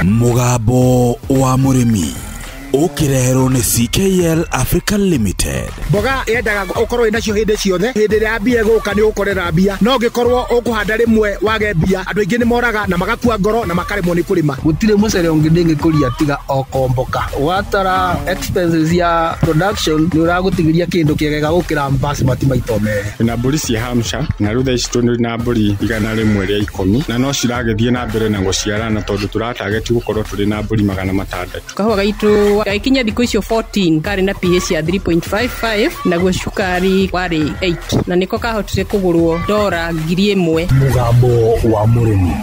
Mũgambo wa Mũrĩmi ũkĩreherwo nĩ CKL Africa Limited. Mboga yendaga ũkorwo wĩnacio hĩndĩ ciothe, hĩndĩ ĩrĩa mbia ĩgũka nĩ ũgũkorera mbia, no ũngĩkorwo ũkũhanda rĩmwe wage mbia, andũ aingĩ nĩ moraga na magakua ngoro na makaremwo nĩ kũrĩma. Gũtirĩ mũcere ũngĩ ndĩngĩkũria tiga o komboka. Watara expenses ya production nĩ ũragũtigĩria kĩndũ kĩega gũkĩra basmati maita merĩ. Na mbũri cia Hampshire na rĩu thaa ici tũrĩ na mbũri 110 na no ciragĩthiĩ na mbere na gũciarana tondũ tũratageti gũkorwo tũrĩ na mbũri 600. Kahũa gaitũ gagĩkinya thikũ icio 14 karĩ na pH ya 3.55 naguo cukari warĩ 8 na nĩko kahotire kũgũrwo dora 1000. Mũgambo wa Mũrĩmi.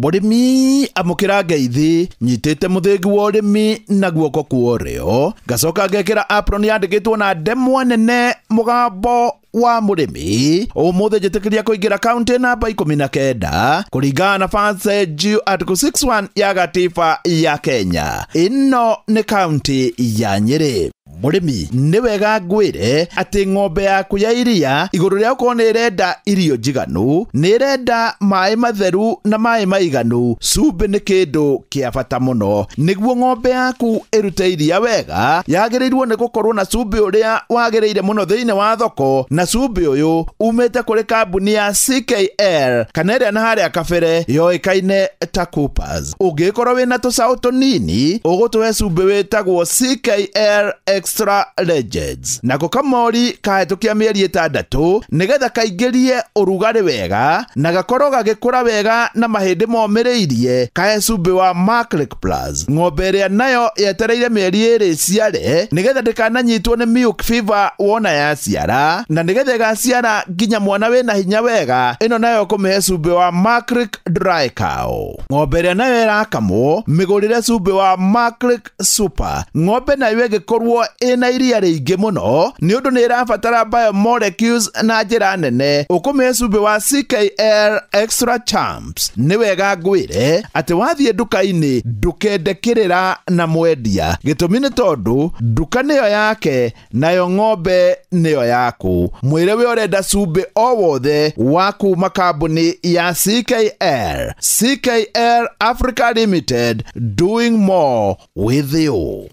Mũrĩmi amũkĩra ngeithi nyitĩte mũthĩgi wa ũrĩmi na guoko kwa ũrĩo, ngacoka ngekĩra apron yandĩkĩtwo na ndemwa nene Mũgambo wa Mũrĩmi. Ũmũthĩ njĩtĩkĩria kũingĩra kaunti namba 19 kũringana na Fancy G Article 61 ya gatiba ya Kenya. Ĩno nĩ kaunti ya Nyĩrĩ. Mũrĩmi nĩ wega ngwĩre atĩ ng'ombe yaku ya iria igũrũ rĩa gũkorwo nĩ ĩrenda irio njiganu, nĩ ĩrenda maĩ matheru na maĩ maiganu. Cumbĩ nĩ kĩndũ kĩa bata mũno. Nĩguo ng'ombe yaku ĩrute iria wega, yagĩrĩirwo nĩ gũkorwo na cumbĩ ũrĩa wagĩrĩire mũno thĩinĩ wa thoko, na cumbĩ ũyũ umĩte kũrĩ kambuni ya CKL kana ĩrĩa na harĩa kabere yoĩkaine ta Coopers. Ũngĩkorwo wĩna tũcaũ tũnini, ũgũtũhe cumbĩ wĩtagwo CKL Extra Legends. Nako kamori kahĩtũkia mĩeri 6 nĩgetha kaingĩrie ũrugarĩ wega na gakorwo gagĩkũra wega na mahĩndĩ momĩrĩirie, kahe cumbĩ wa Maclick Plus. Ng'ombe ĩrĩa nayo yetereire mĩeri 2 ciare nĩgetha ndĩkananyitwo nĩ milk fever wona yaciara, na nĩgetha ĩgaciara nginya mwana wĩna hinya wega, ĩno nayo kũmĩhe cumbĩ wa Maclick Dry Cow. Ng'ombe ĩrĩa nayo ĩrakamwo mĩgũrĩre cumbĩ wa Maclick Super. Ng'ombe nayo ĩgĩkorwo ĩna iria rĩingĩ mũno nĩ ũndũ nĩ ĩrabatara biomolecules na njĩra nene, ũkũmĩhe cumbĩ wa CKL Extra Champs. Nĩ wega ngwĩre atĩ wathiĩ nduka-inĩ ndũkende kĩrĩra na mwendia, gĩtũmi nĩ tondũ nduka nĩyo yake nayo ng'ombe nĩyo yaku. Mwĩre we ũrenda cumbĩ o wothe wa kuma kambuni ya CKL. CKL Africa Limited, doing more with you.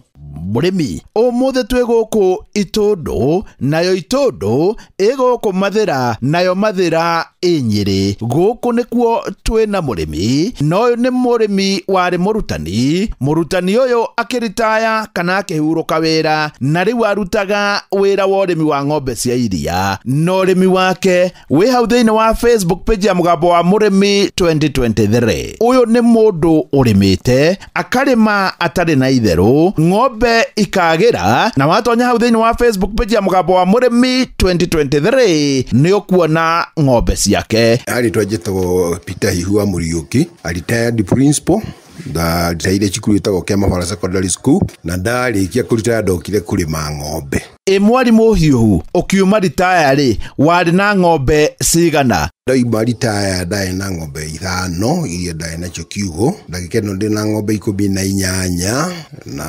Mũrĩmi ũmũthĩ twĩ gũkũ Itũndũ, nayo Itũndũ ĩ gũkũ Mathĩra, nayo Mathĩra ĩ Nyĩrĩ. Gũkũ nĩkuo twĩna mũrĩmi, na ũyũ nĩ mũrĩmi warĩ mũrutani. Mũrutani ũyũ akĩritaya kana akĩhurũka wĩra, na rĩu arutaga wĩra wa ũrĩmi wa ng'ombe cia iria, na ũrĩmi wake wĩ hau thĩinĩ wa Facebook page ya Mũgambo wa Mũrĩmi 2023. Ũyũ nĩ mũndũ ũrĩmĩte akarĩma atarĩ na itherũ, ng'ombe ikagĩra, na watonya hau thĩinĩ wa Facebook page ya Mũgambo wa Mũrĩmi 2023 nĩ ũkuona ng'ombe ciake. Arĩtwa njĩtagwo Peter Hihu wa Mũriũki, a retired principal, ndaritaire cukuru ĩtagwo Kĩamabara Secondary School, na ndarĩkia kũritaya ndokire kũrĩma ng'ombe. Ĩ mwarimũ Hiuhu, ũkiuma ritaya rĩ, warĩ na ng'ombe cigana? Ndauma ritaya ndarĩ na ng'ombe 5 iria ndarĩ nacio kiugũ. Ndagĩka ĩno ndĩ na ng'ombe 18 na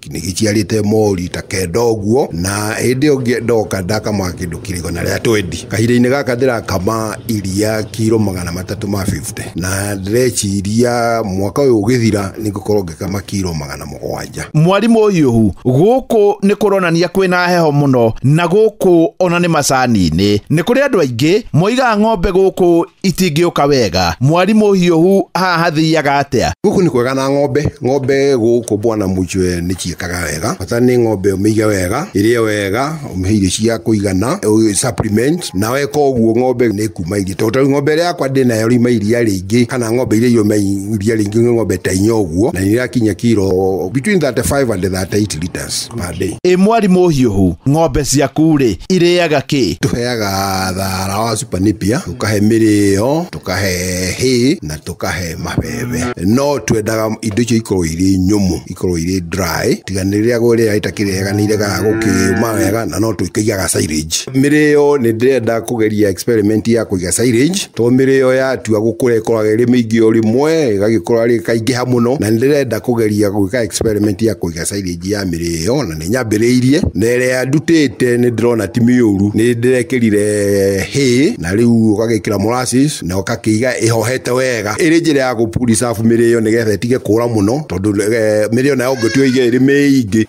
nĩgĩciarĩte mori ta 9 ũguo, na hĩndĩ ĩyo ndoka ndakamaga kĩndũ kĩrĩ igana rĩa 20. Kahinda-inĩ gaka ndĩrakama iria kiro 350, na ndĩreciria mwaka ũyũ ũgĩthira nĩngũkorwo ngĩkama kiro 700. Mwarimũ Hiuhu, gũkũ nĩ kũronania kwĩna heho mũno, na gũkũ ona nĩ macani-inĩ. Nĩ kũrĩ andũ aingĩ moigaga ng'ombe gũkũ itingĩũka wega. Mwarimũ Hiuhu, haha hathiaga atĩa? Gũkũ nĩ kwega na ng'ombe. Ng'ombe gũkũ bwana Muchwe nĩ ciĩkaga wega. Bata nĩ ng'ombe ũmĩige wega, ĩrĩe wega, ũmĩhe irio cia kũigana, supplement, na weka ũguo ng'ombe nĩ ĩkuma iria. Tondũ tarĩu ng'ombe ĩrĩa yakwa ndĩ nayo riuma iria rĩingĩ, kana ng'ombe iria irauma iria rĩingĩ nĩ ng'ombe ta 4 ũguo, na nĩ irakinya kiro between 35 and 38 liters per day. Ĩ mwarimũ Hiuhu, ng'ombe ciaku rĩ irĩaga kĩ? Tũheaga thara wa Super Napier, tukahe mĩrĩo, tukahe hay na tukahe mabebe. No twendaga indo icio ikorwo irĩ nyũmũ, ikorwo irĩ dry, tiga nĩ rĩrĩa rĩera rĩtakĩrĩ nĩ iregaga gũkĩũma wega, na no tũikaigaga silage. Mĩrĩo nĩ ndĩrenda kũgeria experiment ya kũiga silage, tondũ mĩrĩo yatua gũkũra ĩkoragwo ĩrĩ mĩingĩ o rĩmwe, ĩgagĩkũra ĩkaingĩha mũno, na nĩ ndĩrenda kũgeria gwĩka experiment ya kũiga silage ya mĩrĩo, na nĩ nyambĩrĩirie, na ĩrĩa ndutĩte nĩ ndĩrona ti mĩũru. Nĩ ndĩrekĩrire hay, na rĩu ũgagĩkĩra molasses. basis na ũgakĩiga ĩhohete wega ĩrĩ njĩra ya gũ preserve mĩrĩo nĩgetha ĩtige kũra mũno tondũ mĩrĩo nayo ũngĩtua ĩige ĩrĩ mĩingĩ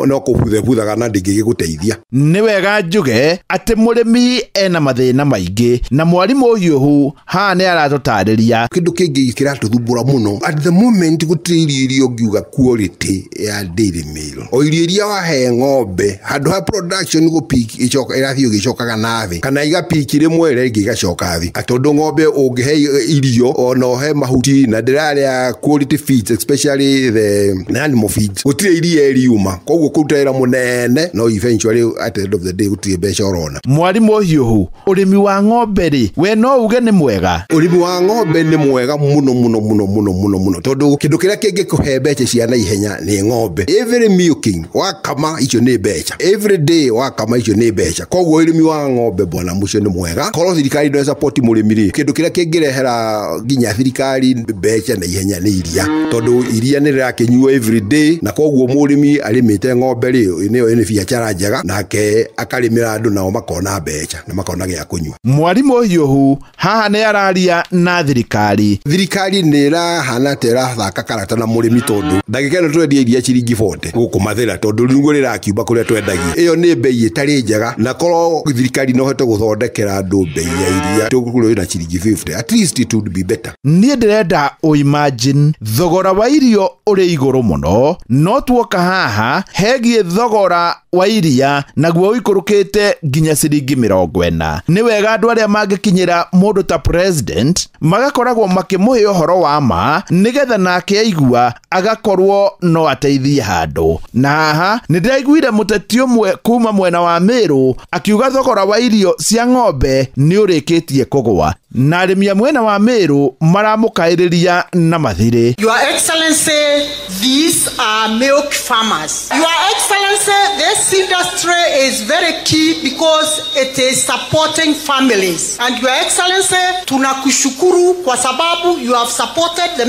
no kũbuthebuthaga na ndĩngĩgĩgũteithia. Nĩ wega njuge atĩ mũrĩmi ena mathĩna maingĩ na mwarimũ Ũhiũhu haha nĩ aratũtarĩria. Kĩndũ kĩngĩ kĩratũthumbũra mũno at the moment gũtirĩ irio iria ũngiuga quality ya dairy meal o irio iria wahe ng'ombe handũ ha production gũ peak ĩcoka ĩrathiĩ ĩgĩcokaga na thĩ kana iga peak rĩmwe ĩrĩa ĩngĩ ĩgacoka thĩ tondũ ng'ombe ũngĩhe irio ona ũhe mahuti na ndĩrarĩa quality feeds especially the animal feeds gũtirĩ iria ĩriuma koguo kũruta wĩra mũnene no eventually at the end of the day gũtirĩ mbeca ũrona. Mwarimũ Ũhiũhu, ũrĩmi wa ng'ombe rĩ we no uge nĩ mwega? Ũrĩmi wa ng'ombe nĩ mwega mũno mũno mũno mũno mũno mũno tondũ kĩndũ kĩrĩa kĩngĩkũhe mbeca cia naihenya nĩ ng'ombe. Every milking wakama icio nĩ mbeca, every day wakama icio nĩ mbeca, koguo ũrĩmi wa ng'ombe bwana mũcio nĩ mwega. Korwo thirikari no support mũrĩmi rĩ, kĩndũ kĩrĩa kĩngĩrehera nginya thirikari mbeca na ihenya nĩ iria tondũ iria nĩ rĩrakĩnyuo every day na koguo mũrĩmi arĩmĩte ng'ombe rĩ nĩyo nĩ biacara njega nake akarĩmĩra andũ nao makona mbeca na makona gĩa kũnyua. Mwarimũ Ũhiũhu haha nĩ araria na thirikari. Thirikari nĩ ĩrahana ta ĩrathaka karata na mũrĩmi tondũ ndagĩka ĩno twendia iria ciringi 40 gũkũ Mathĩra tondũ nĩguo rĩrakiumba kũrĩa twendagia. Ĩyo nĩ bei ĩtarĩ njega na korwo thirikari no ĩhote gũthondekera andũ bei ya iria tũgũrwo na ciringi 50 at least it would be better. Niĩ ndĩrenda ũimagine thogora wa irio ũrĩ igũrũ mũno no tuoka haha hegiĩ thogora wa iria naguo ũikũrũkĩte nginya ciringi 40. Nĩ wega andũ arĩa mangĩkinyĩra mũndũ ta president magakoragwo makĩmũhe ũhoro wa ma nĩgetha nake aigua agakorwo no ateithie handũ. Na haha nĩ ndĩraiguire mũteti ũmwe kuma mwena wa Meru akiuga thogora wa irio cia ng'ombe nĩ ũrĩkĩtie kũgũa na arĩmi a mwena wa Meru maramũkaĩrĩria na mathirĩ. Your Excellency, these are milk farmers. Your Excellency, this industry is very key because it is supporting families. And Your Excellency, tunakushukuru kwa sababu you have supported the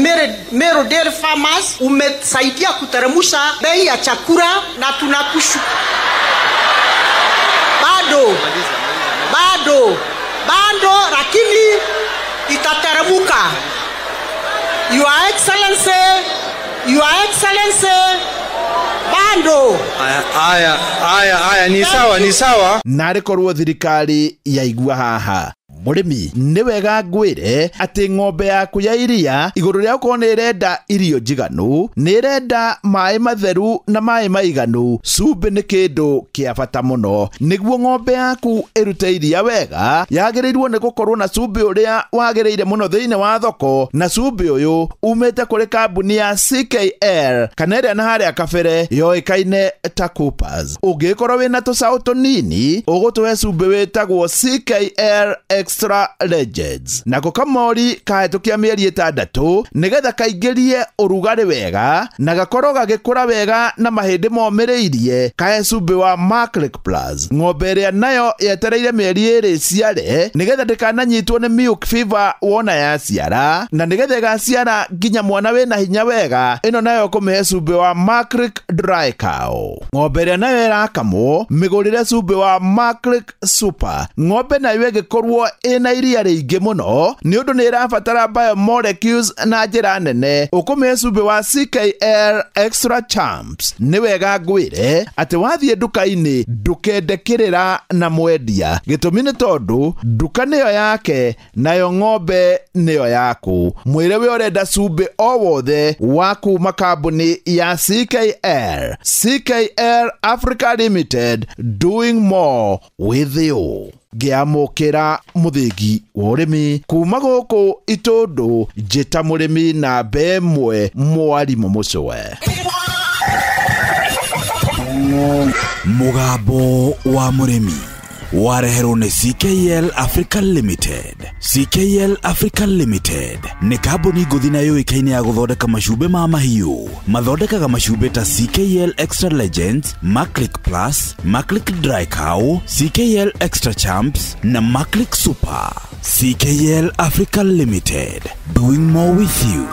Meru dairy farmers. Umesaidia kuteremusha bei ya chakula na tunakushukuru. Bado, lakini itateremuka. Your Excellency, bando. Aya, ni sawa. Narĩ korwo thirikari yaigua haha. Mũrĩmi nĩ wega ngwĩre atĩ ng'ombe yaku ya iria igũrũ rĩa gũkorwo nĩ ĩrenda irio njiganu nĩ ĩrenda maĩ matheru na maĩ maiganu. Cumbĩ nĩ kĩndũ kĩa bata mũno nĩguo ng'ombe yaku ĩrute iria wega yagĩrĩirwo nĩ gũkorwo na cumbĩ ũrĩa wagĩrĩire mũno thĩinĩ wa thoko na cumbĩ ũyũ umĩte kũrĩ kambuni ya CKL kana ĩrĩa na harĩa kabere yoĩkaine ta Coopers. Ũngĩkorwo wĩna tũcaũ tũnini ũgũtũhe cumbĩ wĩtagwo CKL Extra Legends nako kamori kahĩtũkia mĩeri 6 nĩgetha kaingĩrie ũrugarĩ wega na gakorwo gagĩkũra wega na mahĩndĩ momĩrĩirie kahe cumbĩ wa Maclick Plus. Ng'ombe ĩrĩa nayo yetereire mĩeri 2 ciare nĩgetha ndĩkananyitwo nĩ milk fever wona yaciara na nĩgetha ĩgaciara nginya mwana wĩna hinya wega ĩno nayo kũmĩhe cumbĩ wa Maclick Dry Cow. Ng'ombe ĩrĩa nayo ĩrakamwo mĩgũrĩre cumbĩ wa Maclick Super. Ng'ombe nayo ĩngĩkorwo ĩna iria rĩingĩ mũno nĩ ũndũ nĩ ĩrabatara biomolecules na njĩra nene ũkũmĩhe cumbĩ wa CKL Extra Champs. Nĩ wega ngwĩre atĩ wathiĩ nduka-inĩ ndũkende kĩrĩra na mwendia gĩtũmi nĩ tondũ nduka nĩyo yake nayo ng'ombe nĩyo yaku. Mwĩre we ũrenda cumbĩ o wothe wa kuma kambuni ya CKL. CKL Africa Limited, doing more with you. Ngĩamũkĩra mũthĩgi wa ũrĩmi kuma gũkũ Itũndũ njĩta mũrĩmi namba 1 mwarimũ Mũcwe. Mũgambo wa mũrĩmi wareherwo nĩ CKL Africa Limited. CKL Africa Limited nĩ kambuni ngũthi na yũĩkaine ya gũthondeka macumbĩ ma mahiũ. Mathondekaga macumbĩ ta CKL Extra Legends, Maclick Plus, Maclick Dry Cow, CKL Extra Champs na Maclick Super. CKL Africa Limited, doing more with you.